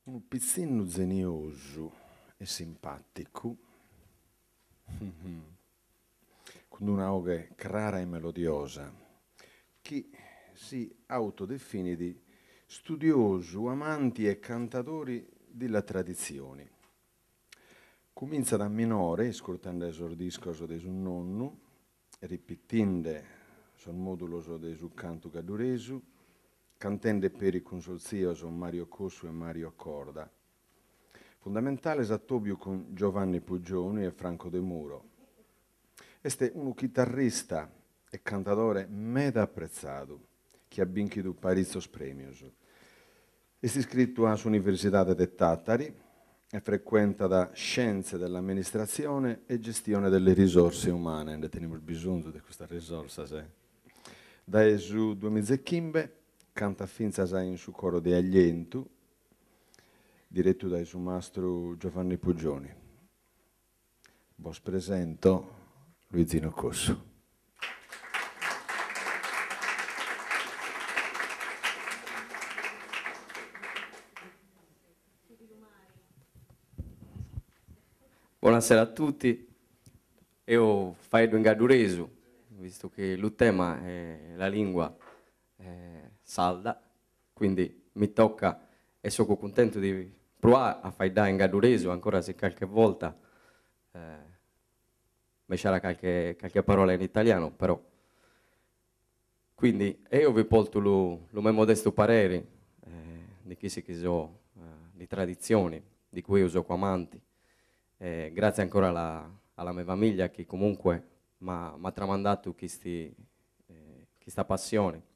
Unu pitzinnu zeniosu e simpàticu, cun una 'oghe crara e melodiosa, chi si autodefinit studiosu, amanti e cantadori de la traditzioni. Cumintzat a minore iscurtende sos discos de su nonnu, ripitinde sos mòdulos de su cantu gadduresu, cantende peri cun sos tzios Mario Cossu e Mario Corda. Fundamentale s'atòbiu cun Giovanni Puggioni e Franco Demuro. Est unu chitarrista e cantadore meda apretzadu, chi at bìnchidu paritzos prèmios. Est iscritu a s'Universidade de Tàtari e frecuentat Scienze dell'amministrazione e Gestione delle risorse umane, nde tenimus bisonzu de custas risorsas, eh! Dae su duemiza e chimbe cantat fintzas in su coro de Aglientu, diretu dae su mastru Giovanni Puggioni. Bos presento Luizino Cossu. Buonasera a tutti, eo faeddo in gadduresu, visto che lu tema è la lingua sarda, quindi mi tocca e so cuntentu di proare a faeddare in gadduresu, ancora si calche volta m'esciat calche calche parola in italiano, però. Quindi eo vi porto lu lu meu modestu pareri de cussu chi so di tradizioni, di cui eo so amanti, e grazie ancora alla alla mia famiglia chi comunque m'at tramandatu chisti chista passione.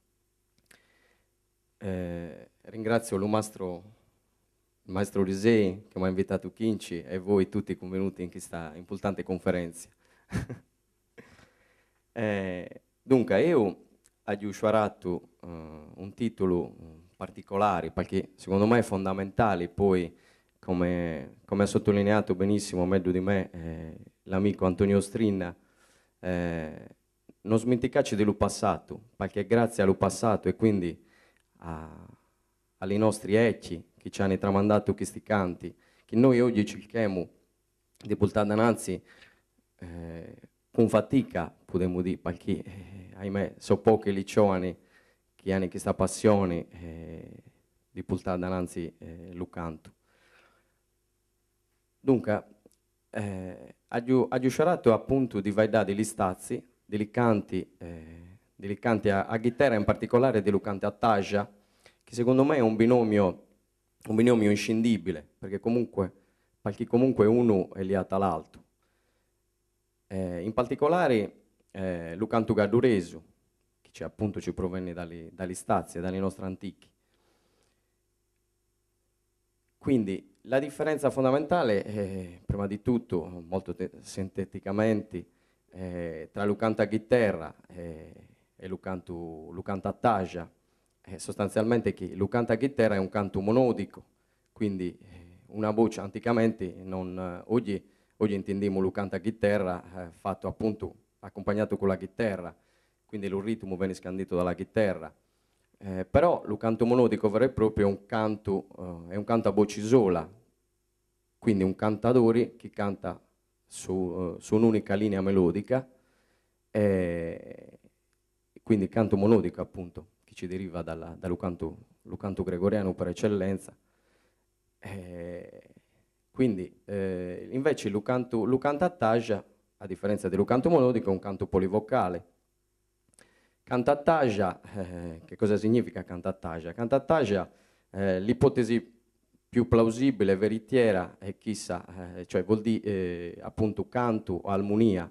Ringrazio lu mastro maestro Olisei che m'at invitatu chinci e voi tutti cunvenuti in chista importante conferenzia. Duncas eo aggio sciuaratu un titulu particolari, perché secondo me è fondamentale, poi come come ha sottolineato benissimo meglio di me l'amico Antonio Strinna, non sminticarci de lu passatu, perché grazie a lu passatu e quindi a a li nostri ecchi chi ci ant tramandatu chisti canti, chi noi oggi circhemu de portare dananzi cun fatica, podemu dire, perché ahimè so pochi li giovani chi ant chista passione de portare dananzi lu cantu. Duncas aggio aggio scioratu appuntu de faeddare de li stazzi, de li canti de li canti a chiterra, in particolare de lu cantu a taja, chi segundu me est un binomio un binomio inscindibile, perché comunque perché comunque unu est liatu a l'altu. In particolare lu cantu gadduresu, chi ci appuntu ci provenit dalle dalle stazzi e dalle nostre antichi. Quindi la differenza fondamentale, prima di tutto, molto sinteticamente, tra lu cantu a chiterra e lu cantu lu cantu a taja, è sostanzialmente chi lu cantu a chiterra è un cantu monodico, quindi una voce anticamente non oggi oggi intendiamo lu cantu a chiterra fatto appunto accompagnato con la chiterra, quindi lu ritmo viene scandito dalla chiterra, però lu cantu monodico vero e proprio è un cantu è un cantu a voce sola, quindi un cantadore chi canta su su un'unica linea melodica, e quindi cantu monodico appunto, chi ci deriva dalla da lu cantu lu cantu gregorianu per eccellenza, quindi invece lu cantu lu cantu a taja, a differenza de lu cantu monodico, est un cantu polivocale. Cantu a taja, che cosa significa cantu a taja? Cantu a taja, l'ipotesi più plausibile e veritiera è chissa, cioè vuol dire appuntu cantu o armonia,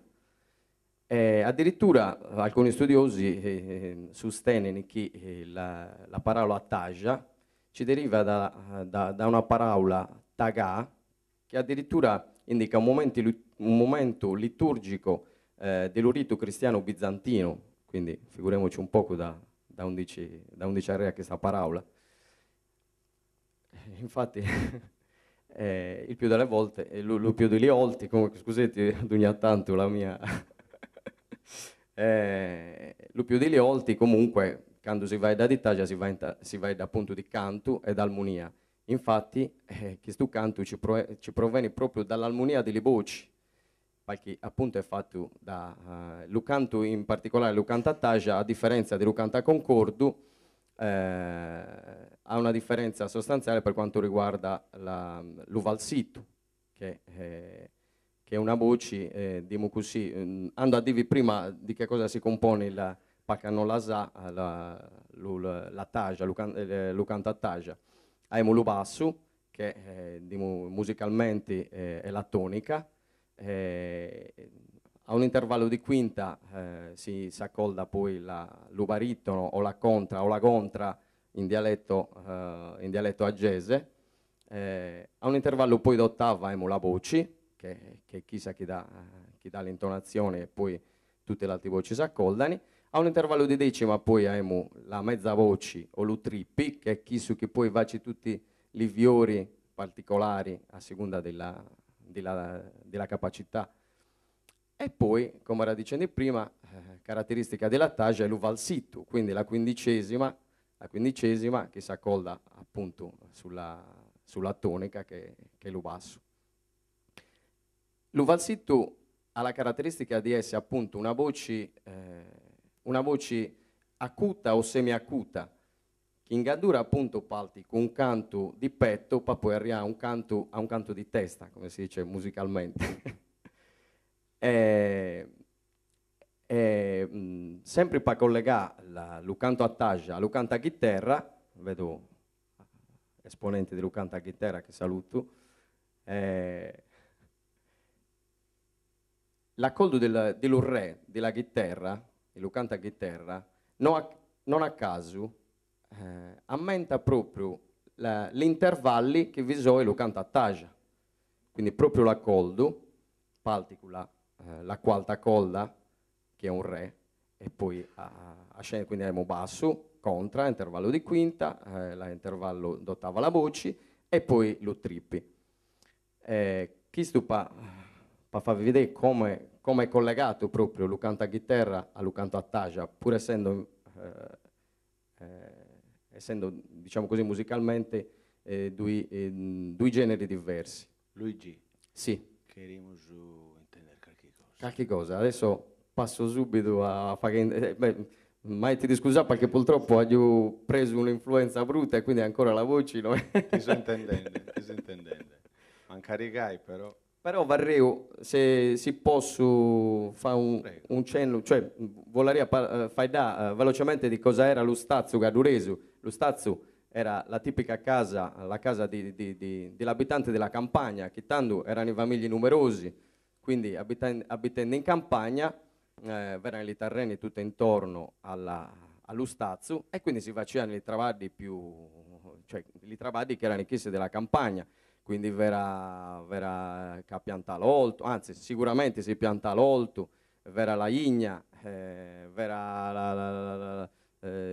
e addirittura alcuni studiosi sustenent chi la la paraula taja ci deriva da da da una paraula tagà, chi addirittura indica un momento un momentu liturgico de lu ritu cristianu bizantinu, quindi figuremoci un pocu da da undi ci da undi ci arrivat custa paraula. Infatti il più delle volte, lu lu più de li 'olti, comunque scusate dugna tantu la mia lu più de li 'olti comunque cando si faeddat di taja si faent si faeddat appuntu di cantu e d'armonia. Infatti chistu cantu ci ci provenit propriu dall'armonia di li boci, perché appuntu est fatu da lu cantu in particolare lu cantu a taja a differenza de lu cantu a concordu ha una differenza sostanziale per quanto riguarda la lu falsitu che che è una boci dimu così ando a divi prima di che cosa si compone la pa ca non la sa la lu la taja lu lu cantu a taja. Aemu lu bassu che dimu musicalmenti è la tonica a un intervallo di quinta si s'accolda poi la lu baritono o la contra o la contra in dialetto in dialetto aggese a un intervallo poi d'ottava aemu la boci che che chissa chi dà chi dà l'intonazione e poi tutte le altre voci s'accoldani, a un intervallo di decima poi aemu la mezza voci o lu trippi, che è chissu chi poi facit tutti li fiori particolari a segunda della della della capacità. E poi, come era dicendo prima, caratteristica della taja è lu falsitu, quindi la quindicesima, la quindicesima che s'accolda appunto sulla sulla tonica che che è lu bassu. Lu falsitu ha la caratteristica di essere appunto una voci una voci acuta o semiacuta, chi in Gaddura appunto partit cun un cantu di petto pa poi arriai a un cantu a un cantu di testa, come si dice musicalmente. E e sempri pa collegà lu cantu a taja a lu cantu a chiterra, vedo esponenti de lu cantu a chiterra che salutu, L'accordu del de lu re de la chiterra, de lu cantu a chiterra, no a non a casu ammentat propriu l'intervalli chi bi soe lu cantu a taja, quindi propriu l'accordu partit cun la la quarta corda chi est un re e poi a a scendere, quindi aemu bassu, contra, intervallo di quinta, l'intervallo d'ottava la boci e poi lu trippi. Chistu pa pa fai bidere come come est collegatu propriu lu cantu a chiterra a lu cantu a taja, pur essendo essendo diciamo così musicalmente dui dui generi diversi. Luigi. Si. Cherimus intender carchi cosa. Carchi cosa, adesso passo subitu a fagher beh m'aete iscusare perché purtroppo aio presu un'influenza brutta e quindi ancora la voci no Ti so intendende, ti so intendende. Mancari gai però. Però vorrei se si possu fai un un cennu, cioè voleria faeddare velocemente di cosa era lu stazzu gadduresu. Lu stazzu era la tipica casa, la casa di di di de l'abitante della campagna, chi tando erano famiglie numerosi, quindi abitende in campagna v'erano li terreni tutto intorno alla a lu stazzu e quindi si facian li trabaddi più, cioè li trabaddi chi erano chissi della campagna, quindi v'era v'era ca piantà l'ortu, anzi siguramente si piantà l'ortu, v'era la 'igna, v'era la la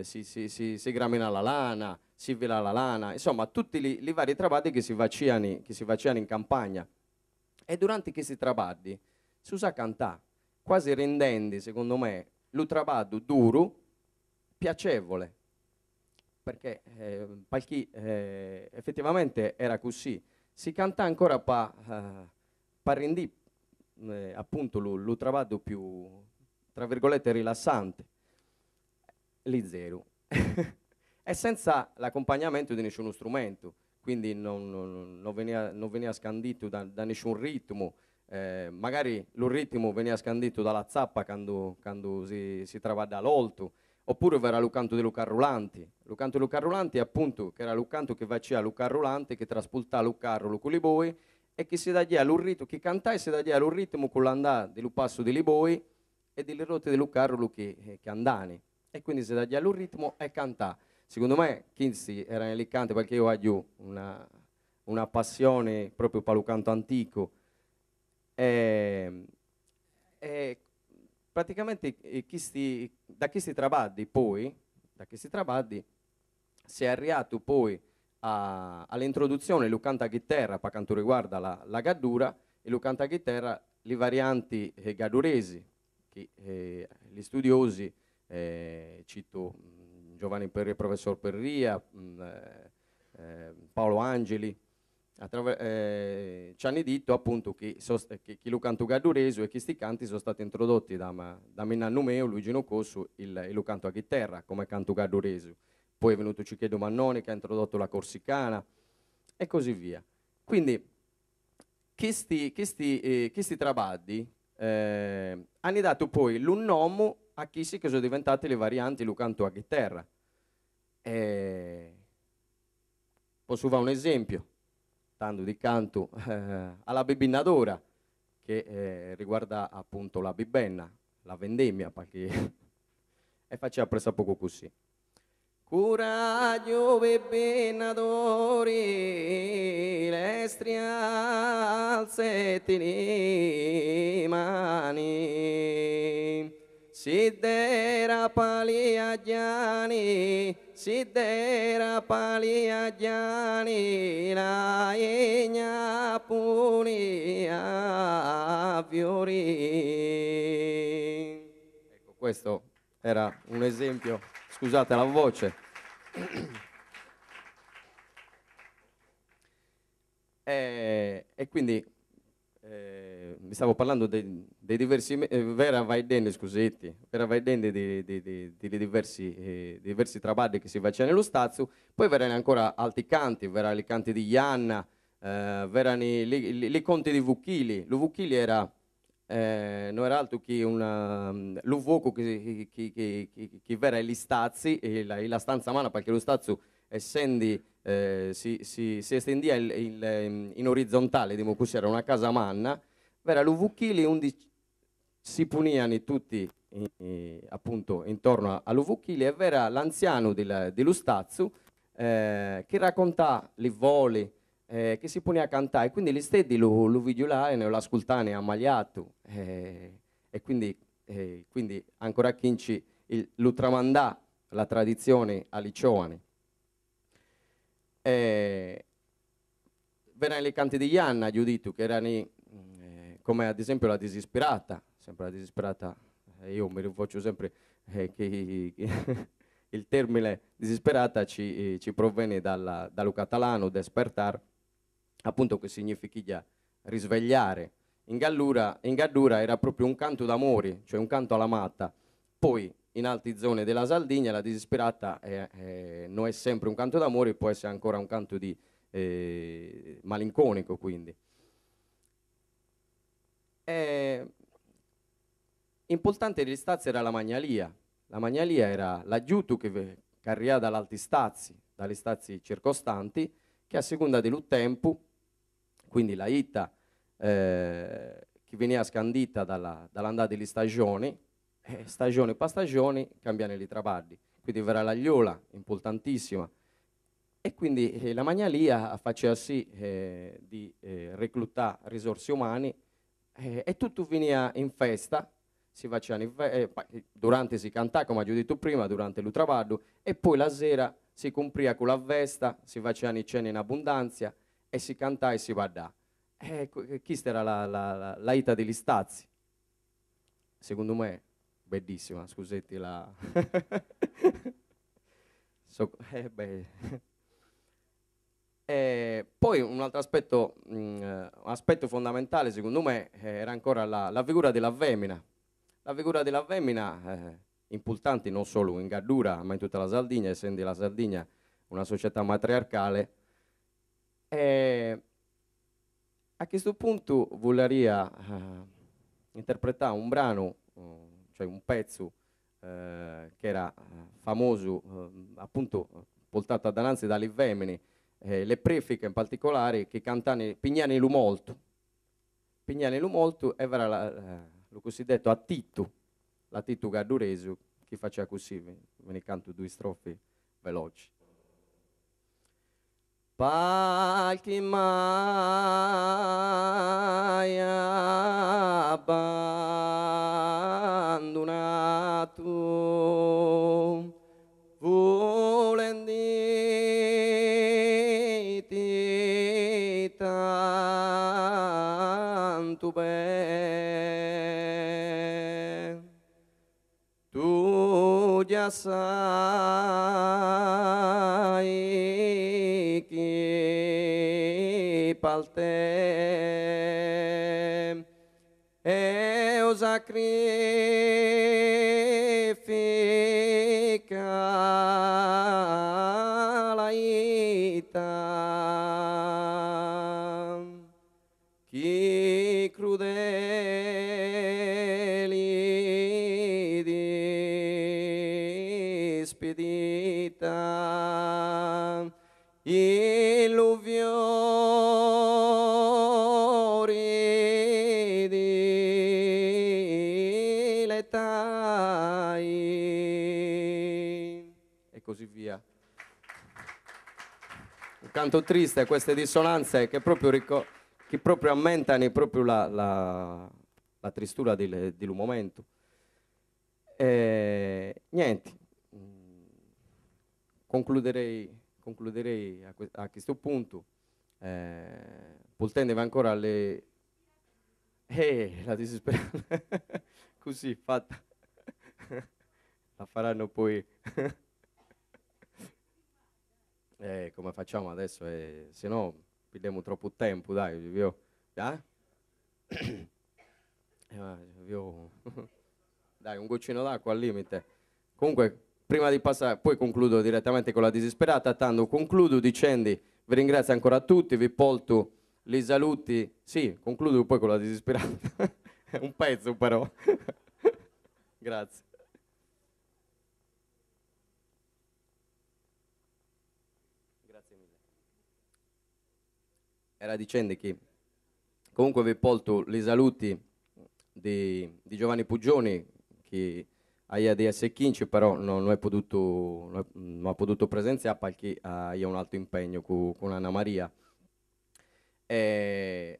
si si si si graminà la lana, si filà la lana, insomma tutti li li vari trabaddi chi si facian chi si facian in campagna. E durante chisti trabaddi s'usat cantà, quasi rendendi, segundu me, lu trabaddu duru piacevole, perché palchì effettivamente era così, si cantà ancora pa pa rendì appuntu lu lu trabaddu più tra virgolette rilassante, lizeru e senza l'accumpagnamentu de nisciunu strumentu, quindi non non beniat non beniat scanditu da da nisciunu ritmu, magari lu ritmu beniat scanditu da la zappa candu candu si si trabaddat l'ortu, oppuru b'era lu cantu de lu carrulanti, lu cantu de lu carrulanti appuntu che era lu cantu chi faciat lu carrulanti chi traspultat lu carru cun li boi e chi si daiat lu ritmu, chi cantait si daiat lu ritmu cun l'andà de lu passu de li boi e de li roti de lu carru chi chi andani e quindi si daiat lu ritmu e cantà. Segundu me chisti erano li canti, perché io aio una una passione propriu pa lu cantu anticu e e praticamente chisti da chisti trabaddi poi, da chisti trabaddi s'est arriatu poi a all'introduzione 'e lu cantu a chiterra pa cantu riguarda la la Gaddura e lu cantu a chiterra li varianti gadduresi chi li studiosi cito Giovanni Perria, professor Perria. Paolo Angeli, ci hanno detto appunto chi, chi, chi lu cantu gadduresu e chisti canti sono stati introdotti da, da minnannu meu, Luigino Cossu, il, il canto a chitarra come canto gadduresu. Poi è venuto Ciccheddu Mannoni che ha introdotto la corsicana e così via. Quindi questi, questi, questi trabaddi hanno dato poi un nome a chi che sono diventate le varianti lu canto a chitarra. Posso fare un esempio, tanto di canto alla bibinnadora, che riguarda appunto la bibenna, la vendemmia, perché e faceva pressappoco così. Coraggio bibinnadori, lestri alzeti le mani, sidera paliagiani, sidera paliagiani, la igna punia fiori. Ecco, questo era un esempio, scusate la voce. E quindi vi stavo parlando dei diversi, vera vaidende, scusetti, vera vaidende di diversi trabaddi che si facevano nello stazzo, poi verranno ancora altri canti, verranno i canti di Ianna, verranno i conti di Vucchili. Lo Vucchili era, non era altro che una, lo fuoco che verrà gli stazzi e la stanza mana, perché lo stazzo essendo, si estendeva in orizzontale, diciamo così, era una casa manna, era lo Vucchili onde si puniano tutti appunto intorno allo Vucchili e era l'anziano dello stazzo che raccontava le voli, che si poneva a cantare, e quindi gli stedi lo vigilavano e lo ascoltavano ammaliato, e quindi ancora chi lo tramandà la tradizione alle giovani. Verranno i canti di Ianna, Giudito, che erano come ad esempio la disperata, sempre la disperata, io mi rifaccio sempre che il termine disperata ci proviene dallo catalano despertar, appunto che significa risvegliare. In Gallura era proprio un canto d'amore, cioè un canto alla matta. Poi in altre zone della Sardegna la disperata non è sempre un canto d'amore, può essere ancora un canto di malinconico, quindi. Importante degli stazzi era la magnalia. La magnalia era l'aiuto che carriava dalle alti stazzi, dalle stazzi circostanti, che a seconda del tempo, quindi la ita che veniva scandita dall'andata delle stagioni, stagione per stagione, cambiano i traballi. Quindi verrà l'agliola, importantissima. E quindi la magnalia faceva sì di reclutare risorse umane e tutto veniva in festa, si faceva in fe- pa-, durante si cantava, come ho detto prima, durante il traballo, e poi la sera si compria con la vesta, si facevano i cene in abbondanza e si cantava e si guardava. Questa era la ita degli stazzi. Secondo me, bellissima, scusate la... So, beh. Poi un altro aspetto fondamentale secondo me era ancora la figura della femmina. La figura della femmina importante non solo in Gaddura ma in tutta la Sardegna, essendo la Sardegna una società matriarcale. A questo punto vorrei interpretare un brano, cioè un pezzo che era famoso, appunto portato ad annanzi dalle femmine, le prefiche in particolare, che cantano Pignani Lumolto. Pignani Lumolto era lo cosiddetto attitto, l'attitto gaddureso, che faceva così, ve ne canto due strofe veloci. Palchi mai abbandonato, volenditi tanto ben, tu già sai chi palte eo sacrifica la 'ita chi crudeli dispidita in lu fiori di l'etai. E così via. Un canto triste, queste dissonanze che proprio, che proprio ammentano proprio la tristura di lu momento. E niente, concluderei a questo punto, pultendevi ancora le... La disisperata, così fatta, la faranno poi... Come facciamo adesso? Se no perdiamo troppo tempo, dai, io, eh? Io... Dai, un goccino d'acqua al limite. Comunque, prima di passare, poi concludo direttamente con la disisperata, tanto concludo dicendo, vi ringrazio ancora a tutti, vi porto li saluti. Sì, concludo poi con la disisperata. È un pezzo però. Grazie. Grazie mille. Era dicendo che comunque vi porto li saluti di Giovanni Puggioni, che a DS 15 però non ha potuto presenziare perché ha un altro impegno con Anna Maria. E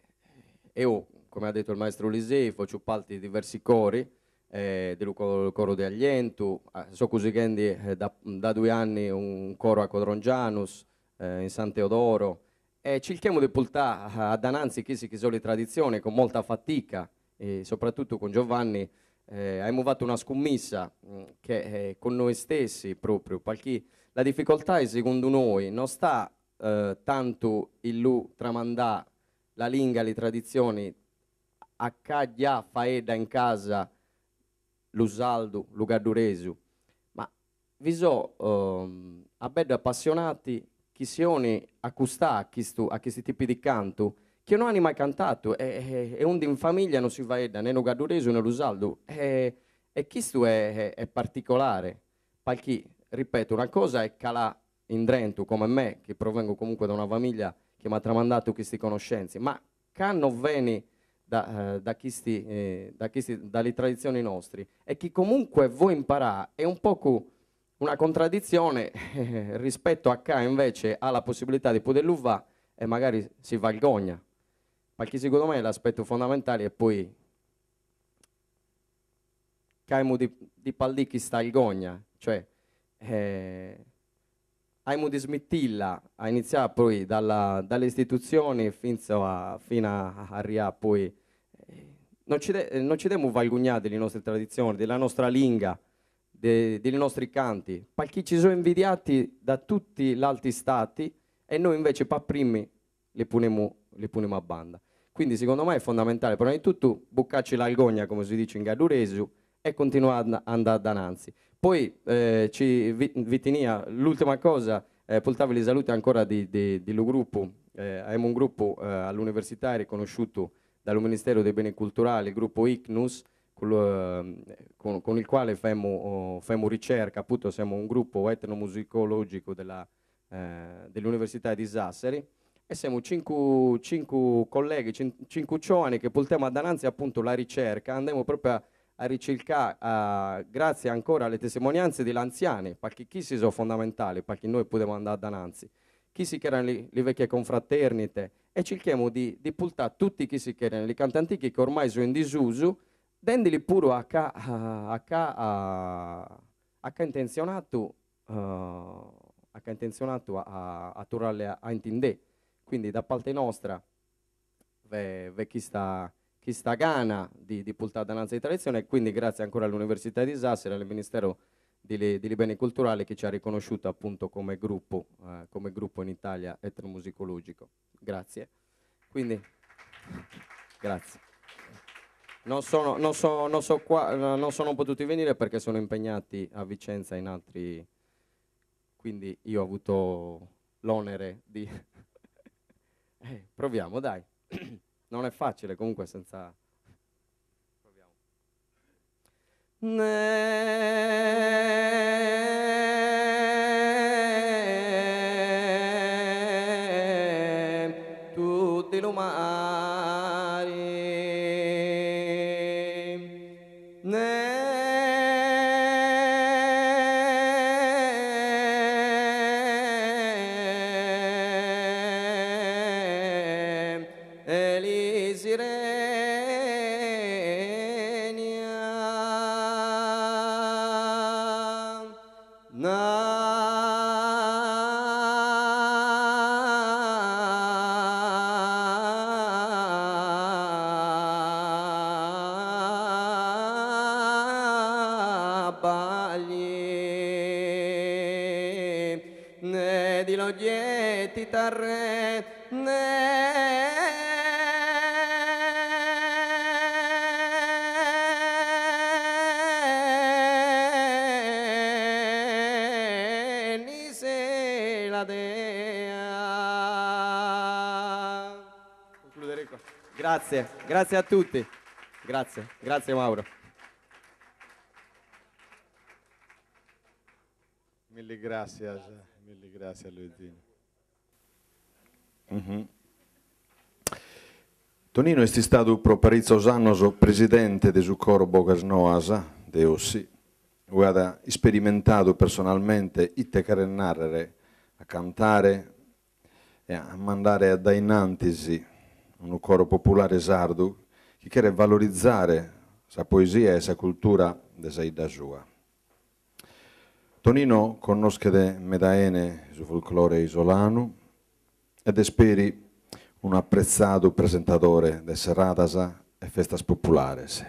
io, come ha detto il maestro Lisei, faccio parte di diversi cori, del coro di Aglientu, so così che da 2 anni un coro a Codrongianus, in San Teodoro, e cerchiamo di portare a Dananzi chi si sono le tradizioni con molta fatica, e soprattutto con Giovanni. Abbiamo fatto una scommessa che con noi stessi proprio, perché la difficoltà è, secondo noi non sta tanto il lu tramandà la lingua, le tradizioni a caglia faeda in casa l'usaldo, l'ugadduresu, ma vi so a bello appassionati chi sioni a custà a questi tipi di canto che non hanno mai cantato e un in famiglia non si va né no gadduresu né l'usaldo e questo è particolare perché, ripeto, una cosa è calà in Drento come me, che provengo comunque da una famiglia che mi ha tramandato queste conoscenze, ma che non viene dalle tradizioni nostre e che comunque voi imparà è un poco una contraddizione rispetto a chi invece ha la possibilità di poterlo fare e magari si vergogna. Perché secondo me l'aspetto fondamentale è poi caimo di paldì chi sta al gogna, cioè aimo di smittilla a iniziare poi dalle istituzioni fino a arrivare poi non ci devo vergognare delle nostre tradizioni, della nostra lingua, dei nostri canti, perché ci sono invidiati da tutti gli altri stati e noi invece pa primi li ponemo a banda. Quindi secondo me è fondamentale, prima di tutto, buccarci l'algogna, come si dice in gadduresu, e continuare ad andare avanti. Poi ci vitinia, l'ultima cosa, portavo le saluti ancora di lo gruppo. Abbiamo un gruppo all'università riconosciuto dal Ministero dei Beni Culturali, il gruppo ICNUS, con il quale facciamo ricerca, appunto siamo un gruppo etnomusicologico dell'Università di Sassari e siamo cinque colleghi, cinque giovani che portiamo ad avanti appunto la ricerca, andiamo proprio a ricercare, grazie ancora alle testimonianze degli anziani, perché chi si sono fondamentali, perché noi possiamo andare ad avanti, chi si erano le vecchie confraternite, e cerchiamo di portare tutti chi si erano i canti antichi che ormai sono in disuso, dandoli pure a ca, a, a, a, a ca intenzionato, a ca intenzionato a, a, a tornare a intendere. Quindi da parte nostra ve chi sta gana di portare avanti la tradizione, e quindi grazie ancora all'Università di Sassari e al Ministero di li beni culturali chi ci ha riconosciuto appunto come gruppo, come gruppo in Italia etnomusicologico. Grazie. Quindi, grazie. Non sono, non so, non so qua, non sono potuti venire perché sono impegnati a Vicenza in altri... Quindi io ho avuto l'onere di... eh, proviamo, dai. Non è facile comunque senza... Proviamo. Ne tutti lu mari ne li sirenia na bagli ne di lo getti tarre ne ni se la dea. Concluderei qua. Grazie, grazie a tutti. Grazie, grazie Mauro. Milli gràssias, milli gràssias Luizinu. Mm-hmm. Tonino est istadu pro paritzos annos presidente de su coro Boghes Noas de Ossi, ue at isperimentadu personalmente ite cheret nàrrere a cantare e a mandare a dae in antis unu coro populare sardu chi cheret valorizare sa poesia e sa cultura de sa 'idda sua. Tonino connoschet meda 'ene su folclore isolanu ed est peri unu apretzadu presentadore de seradas e festas populares.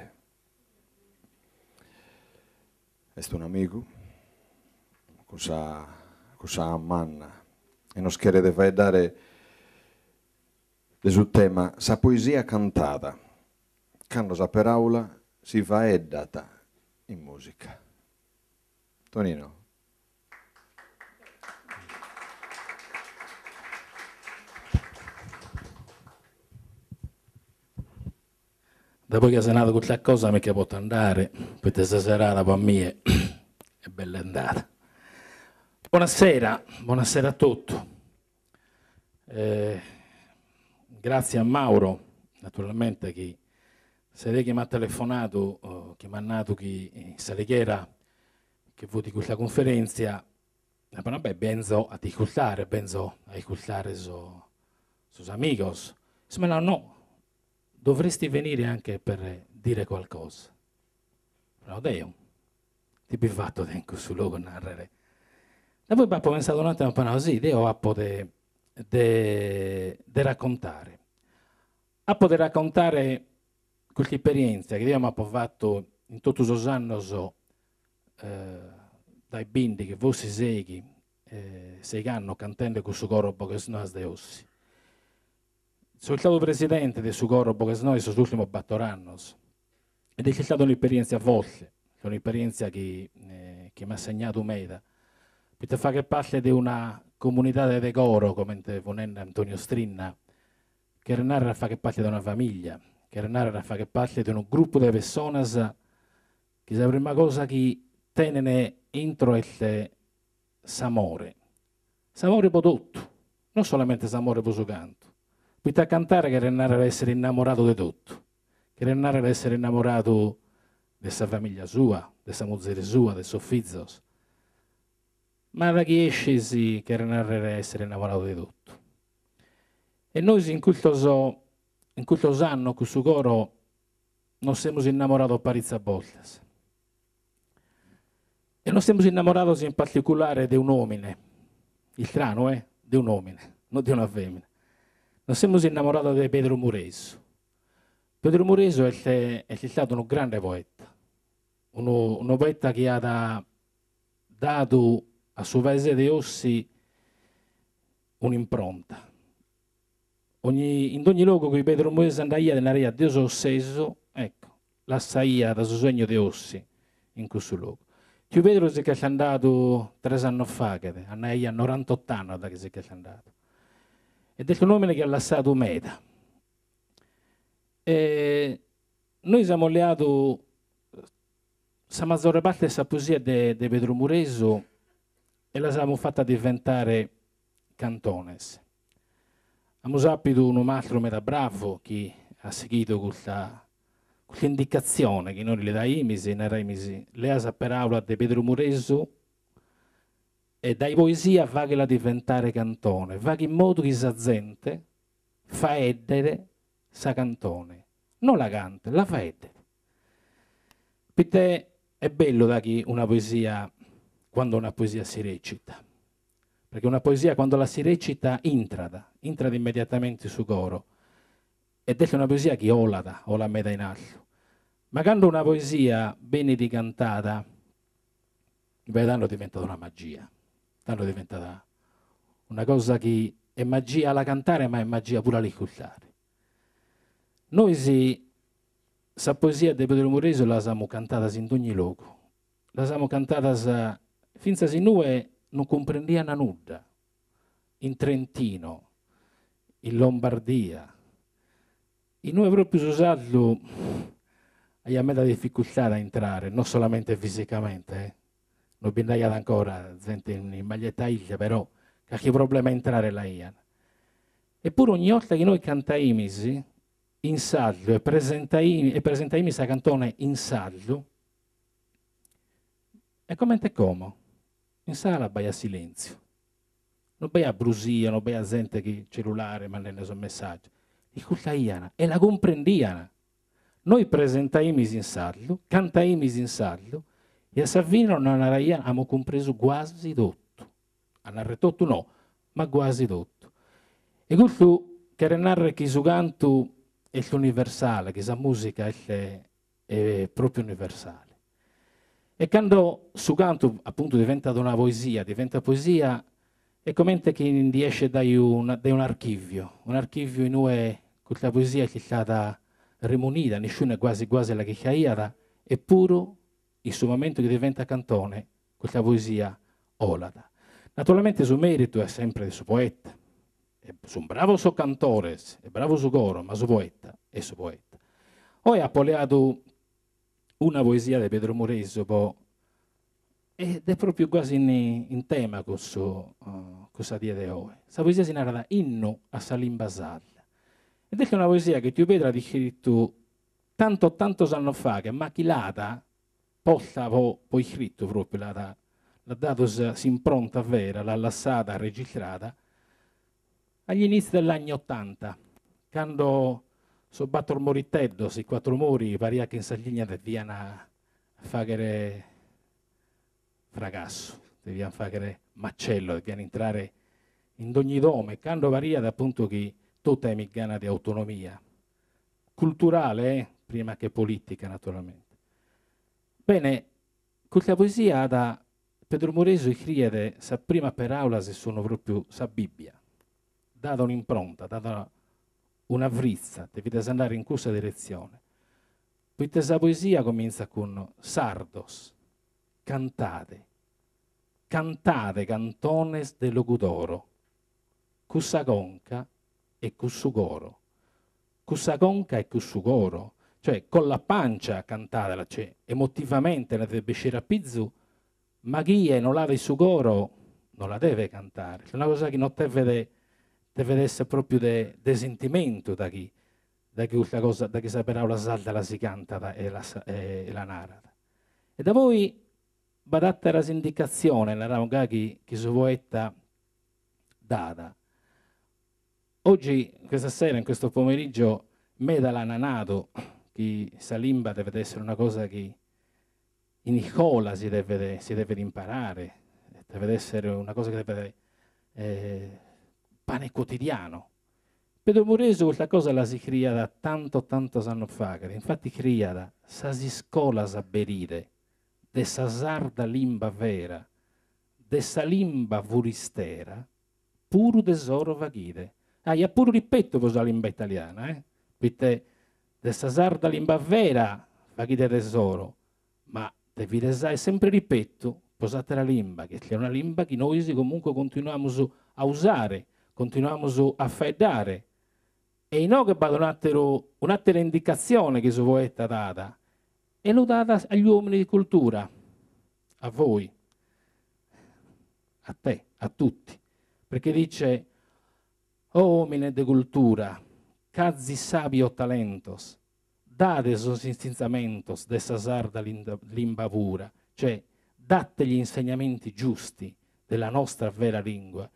Est un'amigu cun sa cun sa A manna e nos cheret faeddare de su tema Sa poesia cantada, cando sa peràula si faeddat in mùsica. Tonino. Dapoi chi as nadu custa cosa mi che poto andare, poite sa serada po a mie est bella andada. Bonasera, bonasera a totu. Gratzie a Mauro, naturalmente, chi sede chi m'at telefonadu, chi m'at nadu chi in S'Alighera che fut custa cunferentzia, apo nadu, beh, benzo a t'iscultare, benzo a iscultare sos amigos. Issu m'at nadu, no, dovresti venire anche per dire qualcosa. Apo nadu, deo, ite bi fato deo in cussu logu a narrere. Dapoi b'apo pensadu un'attimu e apo nadu, si, deo apo de de de raccontare. Apo de raccontare custa esperientzia chi deo m'apo fatu in totu sos annos dae bindighi, forsis seighi, seighi annos cantende cun su coro Boghes Noas de Ossi. So istadu presidente de su coro Boghes Noas sos ultimos bator annos ed est istada un'esperientzia forte, un'esperientzia chi chi m'at segnadu meda, poite fagher parte de una comunidade de coro, comente fut nende Antonio Strinna, cheret narrer a fagher parte de una familia, cheret narrer a fagher parte de unu grupu de pessonas chi sa prima cosa chi tenen intro est s'amore, s'amore po totu, non solamente s'amore po su cantu, poite a cantare cheret narrer a essere innamoradu de totu, cheret narrer a essere innamoradu de sa familia sua, de sa muzere sua, de sos fizos, ma da chi escis cheret narrer a essere innamoradu de totu. E nois in custos in custos annos cun su coro nos semus innamorados paritzas boltas. E nos semus innamorados in particulare de un'òmine, istranu eh, de un'òmine, no de una fèmina. Nos semus innamorados de Pedru Muresu. Pedru Muresu est est istadu unu grande poeta, unu unu poeta chi at. dadu a su paese de Ossi un'impronta. Ogni, in dogni logu chi Pedru Muresu andaiat e naraiat deo so ossesu, ecco, lassaiat su segnu de Ossi in cussu logu. Tiu Pedru si ch'est andadu tres annos faghet, andaiat norantot'annos da chi si ch'est andadu. Ed est un'omine chi at lassadu meda. E nois amus leadu sa mazore parte de sa poesia de de Pedru Muresu e las amus fata diventare cantones. Amus àpidu unu mastru meda bravu chi at sighidu custa custa indicatzione chi nois li daimis e naraimis, lea sa peràula de Pedru Muresu e dae poesia faghela diventare cantone, faghe in modu chi sa zente faeddet sa cantone, no la cantet, la faeddet. Prite est bellu da chi una poesia, quando una poesia si recita, perché una poesia quando la si recita intrat, intrat immediatamente in su coro, ed est una poesia chi 'olat, 'olat meda in altu. Ma cando una poesia benit cantada, beh tando diventat una magia, tando diventat una cosa chi est magia a la cantare ma est magia puru a l'iscurtare. Nois sa poesia de Pedru Muresu las amus cantadas in dogni logu, las amus cantadas fintzas inue non cumprendian nudda, in Trentino, in Lombardia, inue propriu su sardu aiat meda dificultade a intrare, non solamente fisicamente, eh, non bi nd'aiat ancora zente in maglietta ilde, però carchi problema a intrare l'aian. Eppuru ogni 'olta chi nois cantaimis in sardu e presentaimis e presentaimis sa cantone in sardu, e comente como, in sala b'aiat silentziu, non b'aiat brusìu, non b'aiat zente chi cellulare mandende sos messaggios, iscurtaian e la cumprendian. Nois presentaimis in sardu, cantaimis in sardu e a sa fine nos naraian amus cumpresu guasi totu. A narrer totu no, ma guasi totu. E custu cheret narrer chi su cantu est universale, chi sa musica est propriu universale. E cando su cantu apuntu diventat una poesia, diventat poesia, est comente chi ndi escet dae dae un'archìviu, un'archìviu in ue custa poesia est istada remunida, nisciunu guasi guasi la chircaiat, eppuru in su momentu chi diventat cantone custa poesia 'olat. Naturalmente su meritu est sempre de su poeta, sun bravos sos cantores, est bravu su coro, ma su poeta est su poeta. Oe apo leadu una poesia de Pedru Muresu po ed est propriu guasi in tema cun su cun sa die de oe. Sa poesia si narat Innu a sa limba sarda ed est una poesia chi tiu Pedru at iscritu tantos tantos annos faghet ma chi l'at posta po po iscritu propriu, l'at l'at dadu s'impronta vera, l'at lassada registrada agli inizi degli anni ottanta, cando sos battor moriteddos, i quattro mori, pariat chi in Sardigna devian faghere fragassu, devian faghere macello, devian intrare in dogni domo e cando pariat appuntu chi totu aimis gana de autonomia, culturale eh, prima che politica naturalmente. Bene, custa poesia at Pedru Muresu iscriet sa prima peraulas sun propriu sa Bibbia, dat un'impronta, dat una fritza, devides andare in cussa diretzione, poite sa poesia comintzat cun Sardos, cantade, cantade cantones de Logudoro, cussa conca e cussu coro, cussa conca e cussu coro, cioè con la pancia cantadela, cioè emotivamente la deve bessire a pizu, ma chie no l'at in su coro no la deve cantare, est una cosa chi no devet devet esser propriu de de sentimentu da chi da chi custa cosa da chi sa peraula sarda la si cantat e la e la narat. E da poi b'at atteras indicatziones, naramus gai, chi chi su poeta dat. Oggi, questa sera, in questo pomeriggio, meda l'ana nadu chi sa limba devet essere una cosa chi in iscola si devet si devet imparare, devet essere una cosa chi devet pane quotidiano. Pedru Muresu custa cosa las iscriiat tantos tantos annos faghet, infatti iscriiat sas iscolas aberide de sa sarda limba vera. De sa limba furistera puru tesoro faghide. Aiat puru ripetu pro sa limba italiana, eh, proite de sa sarda limba vera faghide tesoro, ma devides aer sempre ripetu pro s'àtera limba, chi est una limba chi nois comunque continuamus a usare, continuamus a faeddare. E inoghe b'at un'àteru un'àtera indicatzione chi su poeta dat, e lu dat agli uomini di cultura, a voi, a te, a tutti, perché dice, O òmines de cultura, ch'azis sàbios talentos, dade sos insinzamentos de sa sarda limba pura, cioè date gli insegnamenti giusti della nostra vera lingua.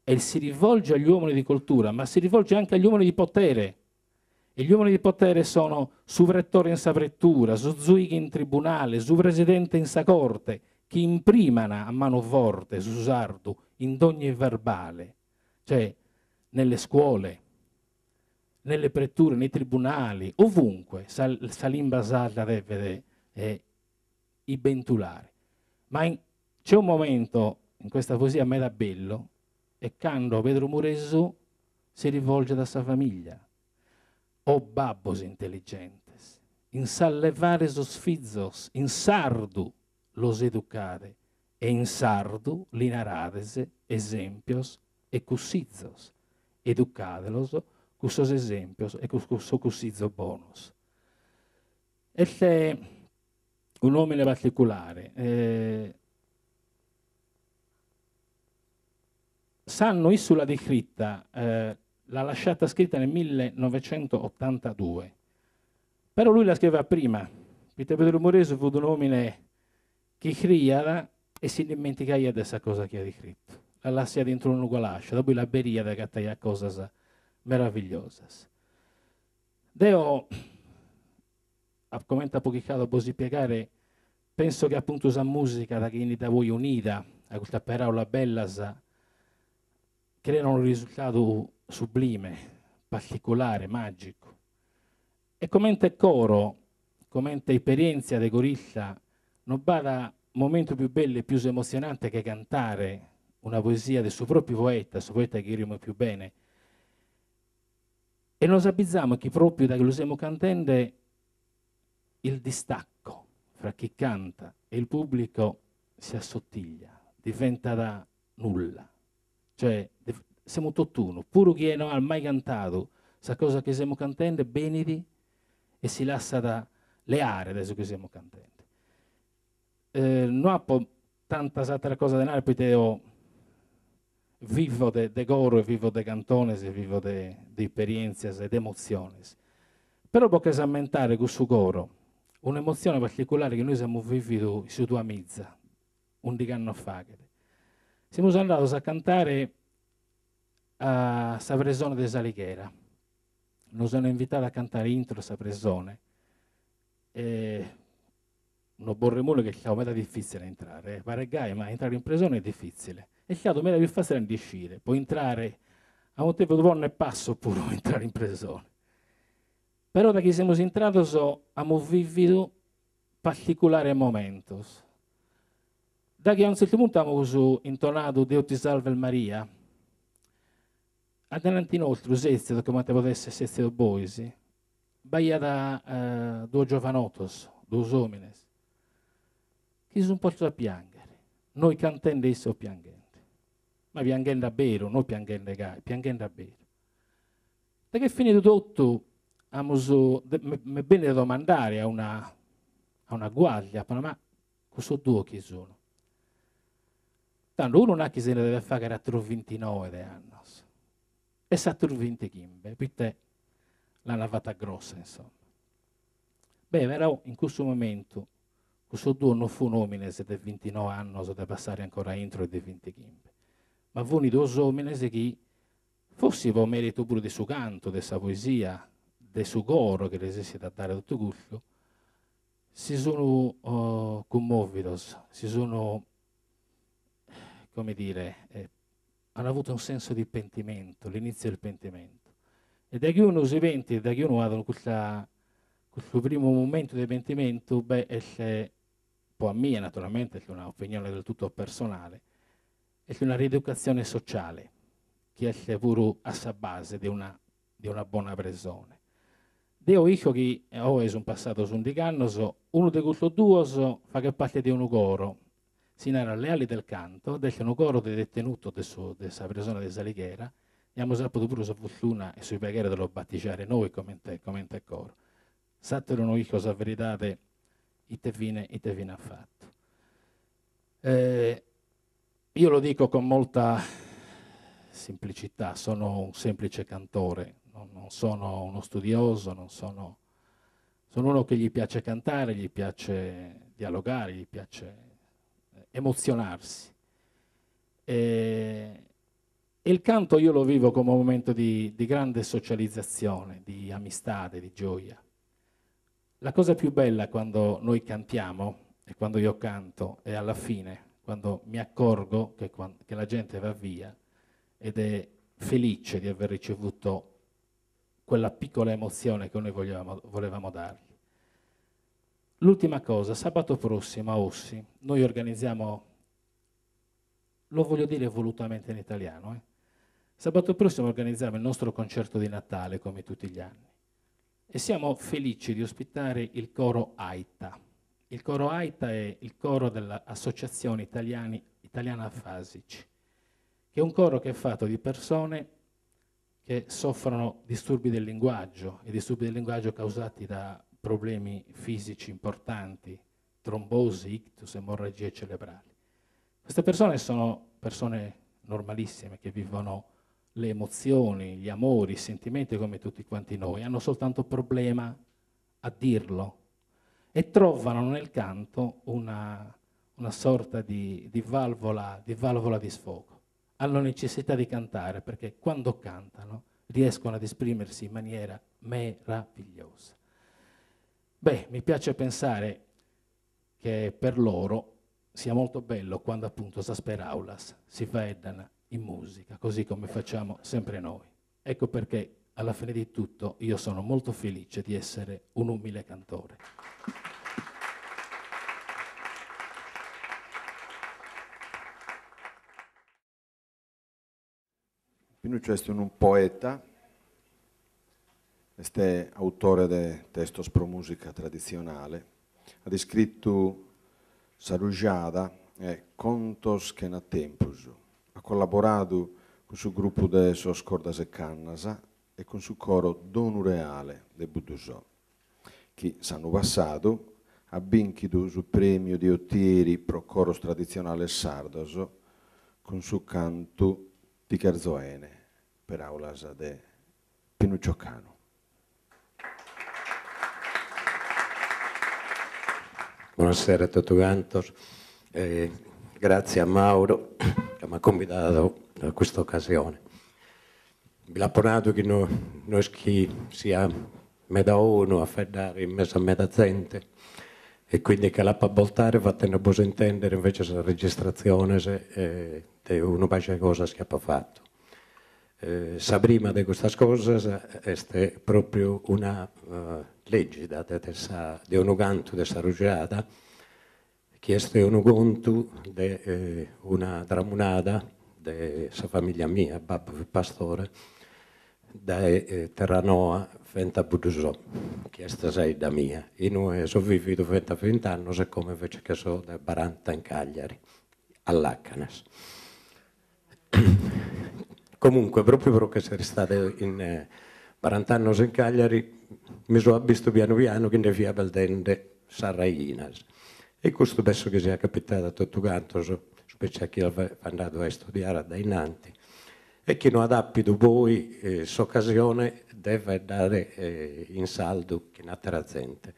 E si rivolge agli uomini di cultura, ma si rivolge anche agli uomini di potere. E gli uomini di potere sono su pretore in sa pretura, su zuighe in tribunale, su presidente in sa corte, chi impriman a manu forte su sardu in dogni verbale, cioè nelle scuole, nelle preture, nei tribunali, ovunque sa sa limba sarda devet ibentulare. Ma in c'è un momento in questa poesia meda bellu, est cando Pedru Muresu si rivolget a sa famiglia, O babbos intelligentes, in s'allevare sos fizos in sardu los educade e in sardu li narades esempios e cussizos, educadelos cun sos esempios e cun sos cussizos bonos. Est un'omine particulare. S'annu issu l'at iscrita, l'ha lasciata scritta nel millenovecentottantadue, però lui la scriveva prima, poite Pedru Muresu fut un'omine chi iscriiat e si nd'ismentigaiat de sa cosa chi at iscritu, la lassaiat intro unu calasciu, daboi l'aberiat e agataiat cosas meravigliosas. Deo comente apo chircadu a bos ispiegare, penso chi apuntu sa musica, da chi 'enit daboi unida a custas peraulas bellas, creat unu risultadu sublime, particulare, magicu. E comente coro, comente esperientzia de corista, non b'at momentu pius bellu e pius emotzionante che cantare una poesia de su propriu poeta, su poeta chi cherimus pius bene. E nos abizamus chi propriu dae chi lu semus cantende il distacco fra chi canta e il pubblico si assottiglia, diventat nulla. Cioè, semus tot'unu, puru chie no at mai cantadu sa cosa chi semus cantende benit e si lassat leare dae su chi semus cantende. No apo tantas ateras cosas de narrer poite eo vivo de de coro e vivo de cantones e vivo de de isperientzias e de emotziones. Però bos cherzo ammentare cussu coro, un'emotzione particulare chi nois amus vividu in su duamiza, undighi annos faghet. Semus andados a cantare a sa presone de S'Alighera, nos an invitadu a cantare intro sa presone e No bos remulo chi est istadu meda difitzile a intrare, eh, paret gai, ma intrare in presone est difitzile. Est istadu meda pius fatzile a nd'iscire, po intrare amus devidu ponner passos puru po intrare in presone. Però da chi semus intrados amus vividu particulares momentos. Da chi a unu tzertu puntu amus intonadu Deu ti salvet Maria, a dainanti nostru setzidos comente podedes esser setzidos bois, B'aiat duos giovanotos, duos òmines, chi si sunt postos a piànghere, nois cantende e issos pianghende. Ma pianghende a beru, no pianghende gai, pianghende a beru. Da ch'est finidu totu amus, m'est bènnidu a domandare a una a una guardia, apo nadu, ma cussos duos chie sun? Tando unu nat chi si nde devet fàghere àteros bintinoe de annos e s'àteru bintichimbe, poite l'ana fata grossa, insomma. Beh, però in cussu momentu cussos duos non fun òmines de bintinoe annos de passare ancora intro e de bintichimbe, ma fun duos òmines chi, forsi po meritu puru de su cantu, de sa poesia, de su coro chi resessit a dare totu cussu, si sun cummòvidos, si sun, come dire, Hanno avuto un senso di pentimento, l'inizio del pentimento. E dae chi unu si pentit, dae chi unu at custa custu primu momentu de pentimentu, beh, est, po a mie naturalmente, est una opinione del tutto personale, Est una rieducazione sociale chi est puru a sa base de una de una bona presone. Deo isco chi oe sunt passados undig'annos, unu de custos duos faghet parte de unu coro, si narat Le Ali del Canto, ed est unu coro de detenutos de su de sa presone de S'Alighera, e amus apidu puru sa fortuna e su piaghere de los batijare nois comente comente coro. S'ateru no isco sa veridade ite fine ite fine at fatu. Io lo dico con molta semplicità, sono un semplice cantore, non sono uno studioso, non sono, sono uno che gli piace cantare, gli piace dialogare, gli piace emozionarsi. E, e il canto io lo vivo come un momento di, di grande socializzazione, di amistade, di gioia. La cosa più bella quando noi cantiamo e quando io canto è alla fine, quando mi accorgo che, che la gente va via ed è felice di aver ricevuto quella piccola emozione che noi volevamo, volevamo dargli. L'ultima cosa, sabato prossimo a Ossi, noi organizziamo, lo voglio dire volutamente in italiano, eh? sabato prossimo organizziamo il nostro concerto di Natale come tutti gli anni e siamo felici di ospitare il coro AITA. Il coro AITA è il coro dell'Associazione Italiani, Italiana Afasici, che è un coro che è fatto di persone che soffrono disturbi del linguaggio e disturbi del linguaggio causati da problemi fisici importanti, trombosi, ictus, emorragie cerebrali. Queste persone sono persone normalissime che vivono le emozioni, gli amori, i sentimenti come tutti quanti noi, hanno soltanto problema a dirlo e trovano nel canto una, una sorta di, di, valvola, di valvola di sfogo. Hanno necessità di cantare perché quando cantano riescono ad esprimersi in maniera meravigliosa. Beh, mi piace pensare che per loro sia molto bello quando appunto sas peraulas si faeddan in musica, così come facciamo sempre noi. Ecco perché alla fine di tutto io sono molto felice di essere un umile cantore. Pinuccio est unu poeta, est autore de testos pro mùsica traditzionale, at iscritu Sa Rujada e Contos chena tempus, at collaboradu cun su grupu de sos Cordas e Cannas e cun su coro Donu Reale de Buddusò, chi s'annu passadu at bìnchidu su prèmiu de Otieri pro coros traditzionales sardos cun su cantu Ti cherzo 'ene, peràulas de Pinuccio Canu. Buonasera a totu cantos, e gratzie a Mauro ca m'at cumbidadu a custa occasione. Bi l'apo nadu chi no no est chi sia meda 'onu a faeddare in mesu a meda zente e quindi che l'apo a boltare fatende bos intendere invece sas registratziones de unu pagu 'e cosas chi apo fatu. Sa prima de custas cosas est propriu una lègida de sa de unu cantu de sa Rujada chi est unu contu de una tramunada de sa familia mia, babbu fit pastore, dae Terranoa fenta a Buddusò, chi est sa 'idda mia, inue so vividu fenta a vint'annos e como invece che so dae baranta in Cagliari, a Làcanas. Comunque, propriu pro ch'essere istadu in barant'annos in Cagliari, mi so abbistu pianu pianu chi nde fia perdende sas raighinas. E custu penso chi siat capitadu a totu cantos, specie a chie est andadu a istudiare a dae innanti, e chi no at àpidu poi s'occasione de faeddare in sardu chin àtera zente.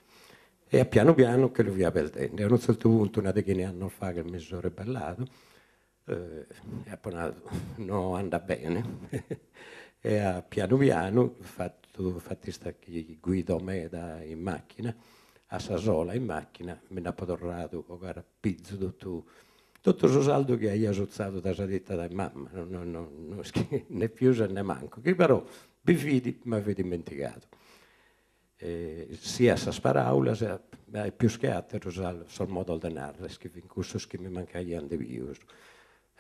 E a pianu pianu che lu fia perdende. A unu tzertu puntu, una deghina 'e annos faghet, mi so rebelladu E apo nadu, no andat bene, e a pianu pianu, fatu fat'istat chi guido meda in macchina, a sa sola in macchina, mi nd'apo torradu a 'ogare a pizu totu totu su sardu chi aia sutzadu dae sa tita de mama, no no no no est chi ne pius e ne mancu, chi però bi fit ma fit ismentigadu. Siat sas paraulas e pius che ateru sos modos de narrer, chi fin cussos chi mi mancaian de pius.